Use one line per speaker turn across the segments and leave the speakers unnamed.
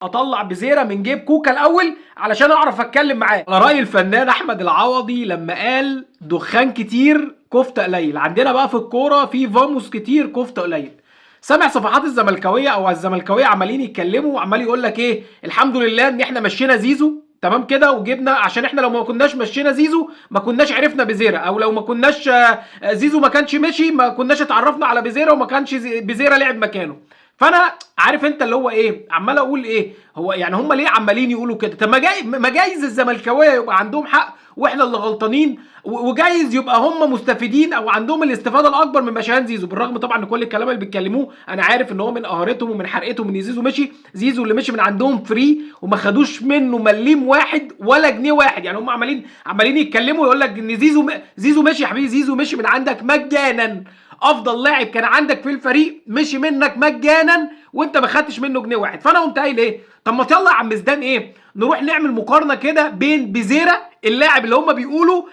اطلع بزيرة من جيب كوكا الاول علشان اعرف اتكلم معاه. على راي الفنان احمد العوضي لما قال دخان كتير كفته قليل، عندنا بقى في الكورة في فاموس كتير كفته قليل. سامع صفحات الزملكاويه او الزملكاويه عمالين يتكلموا وعمال يقول لك ايه، الحمد لله ان احنا مشينا زيزو تمام كده وجبنا، عشان احنا لو ما كناش مشينا زيزو ما كناش عرفنا بزيرة، او لو ما كناش زيزو ما كانش مشي ما كناش اتعرفنا على بزيرة، وما كانش بزيرة لعب مكانه. فانا عارف انت اللي هو ايه، عمال اقول ايه هو يعني هم ليه عمالين يقولوا كده؟ طب ما جايز الزملكاويه يبقى عندهم حق واحنا اللي غلطانين، وجايز يبقى هم مستفيدين او عندهم الاستفادة الاكبر من مشيان زيزو، بالرغم طبعا ان كل الكلام اللي بيتكلموه انا عارف ان هو من قهرتهم ومن حرقتهم ان زيزو مشي. زيزو اللي مشي من عندهم free وما خدوش منه مليم واحد ولا جنيه واحد. يعني هم عمالين يتكلموا يقول لك ان زيزو مشي. يا حبيبي زيزو مشي من عندك مجانا، افضل لاعب كان عندك في الفريق مشي منك مجانا وانت ما خدتش منه جنيه واحد. فانا قمت قايل ايه، طب ما يلا يا عم زيدان ايه، نروح نعمل مقارنة كده بين بزيرة اللاعب اللي هم بيقولوا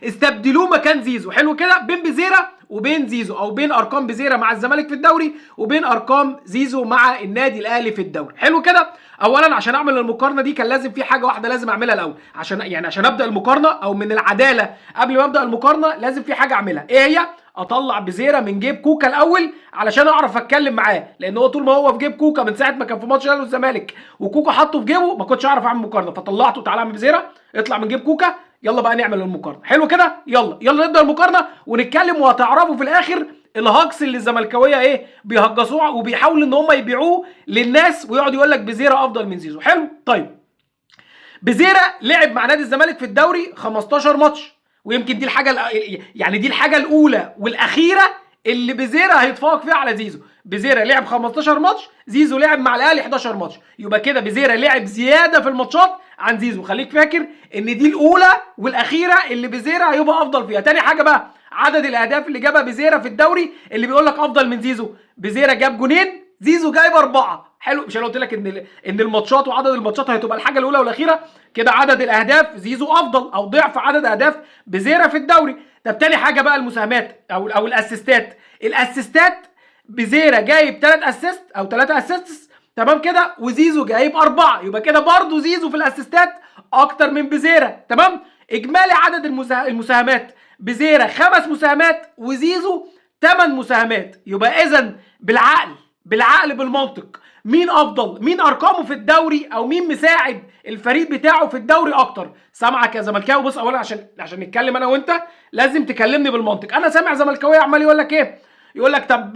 استبدلوه مكان زيزو، حلو كده، بين بزيرة وبين زيزو، او بين ارقام بزيرة مع الزمالك في الدوري وبين ارقام زيزو مع النادي الاهلي في الدوري. حلو كده. اولا عشان اعمل المقارنة دي كان لازم في حاجة واحدة لازم اعملها الاول، عشان ابدا المقارنة، او من العدالة قبل ما ابدا المقارنة لازم في حاجة اعملها. ايه هي؟ اطلع بزيرة من جيب كوكا الاول علشان اعرف اتكلم معاه، لان هو طول ما هو في جيب كوكا من ساعة ما كان في ماتش الاهلي والزمالك وكوكا حطه في جيبه ما كنتش اعرف اعمل مقارنة. فطلعته، تعالى اعمل بزيرة، اطلع من جيب كوكا، يلا بقى نعمل المقارنة. حلو كده، يلا يلا نبدا المقارنة ونتكلم، وهتعرفوا في الاخر الهجص اللي الزملكاويه ايه بيهجصوه وبيحاولوا ان هم يبيعوه للناس ويقعد يقول لك بزيرة افضل من زيزو. حلو. طيب بزيرة لعب مع نادي الزمالك في الدوري 15 ماتش، ويمكن دي الحاجة يعني دي الحاجة الاولى والاخيرة اللي بزيرة هيتفوق فيها على زيزو. بزيرة لعب 15 ماتش، زيزو لعب مع الاهلي 11 ماتش، يبقى كده بزيرة لعب زيادة في الماتشات عن زيزو. خليك فاكر ان دي الاولى والاخيرة اللي بزيرة هيبقى افضل فيها. تاني حاجة بقى عدد الاهداف اللي جابها بزيرة في الدوري اللي بيقول لك افضل من زيزو، بزيرة جاب جونين، زيزو جايب 4. حلو، مش انا قلت لك ان الماتشات وعدد الماتشات هتبقى الحاجة الاولى والاخيرة؟ كده عدد الاهداف زيزو افضل او ضعف عدد اهداف بزيرة في الدوري. طب تاني حاجة بقى المساهمات او الاسيستات. الاسيستات بزيرة جايب 3 assist او 3 assists تمام كده، وزيزو جايب 4، يبقى كده برضو زيزو في الاسيستات اكتر من بزيرة. تمام. اجمالي عدد المساهمات بزيرة 5 مساهمات وزيزو 8 مساهمات. يبقى اذا بالعقل بالمنطق مين افضل، مين ارقامه في الدوري او مين مساعد الفريق بتاعه في الدوري اكتر؟ سامعك يا زملكاوي. بص اولا عشان نتكلم انا وانت لازم تكلمني بالمنطق. انا سامع زملكاوي عمال يقول لك ايه، يقول لك طب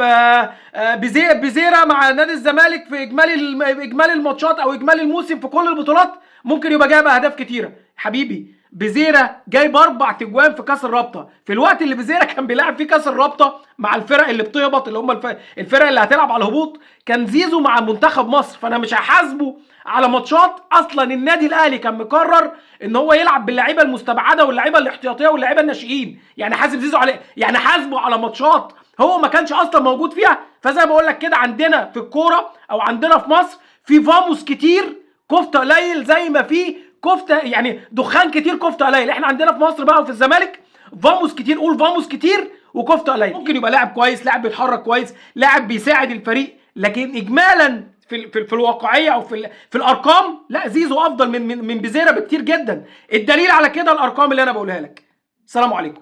بزيرة مع نادي الزمالك في اجمالي الماتشات او اجمالي الموسم في كل البطولات ممكن يبقى جايب اهداف كتيرة. حبيبي بزيرة جايب 4 تجوان في كاس الرابطة، في الوقت اللي بزيرة كان بيلعب فيه كاس الرابطة مع الفرق اللي بتهبط اللي هم الفرق اللي هتلعب على الهبوط، كان زيزو مع منتخب مصر، فانا مش هحاسبه على ماتشات اصلا النادي الاهلي كان مقرر ان هو يلعب باللعيبه المستبعده واللعيبة الاحتياطيه واللعيبة الناشئين. يعني حاسب زيزو على، يعني حاسبه على ماتشات هو ما كانش اصلا موجود فيها. فزي ما بقول لك كده عندنا في الكورة او عندنا في مصر في فاموس كتير كفته قليل، زي ما في كفته يعني دخان كتير كفته قليل. احنا عندنا في مصر بقى وفي الزمالك فاموس كتير، قول فاموس كتير وكفته قليل. ممكن يبقى لاعب كويس، لاعب بيتحرك كويس، لاعب بيساعد الفريق، لكن اجمالا في الواقعية او في الارقام لا، زيزو افضل من بزيرة بكتير جدا. الدليل على كده الارقام اللي انا بقولها لك. السلام عليكم.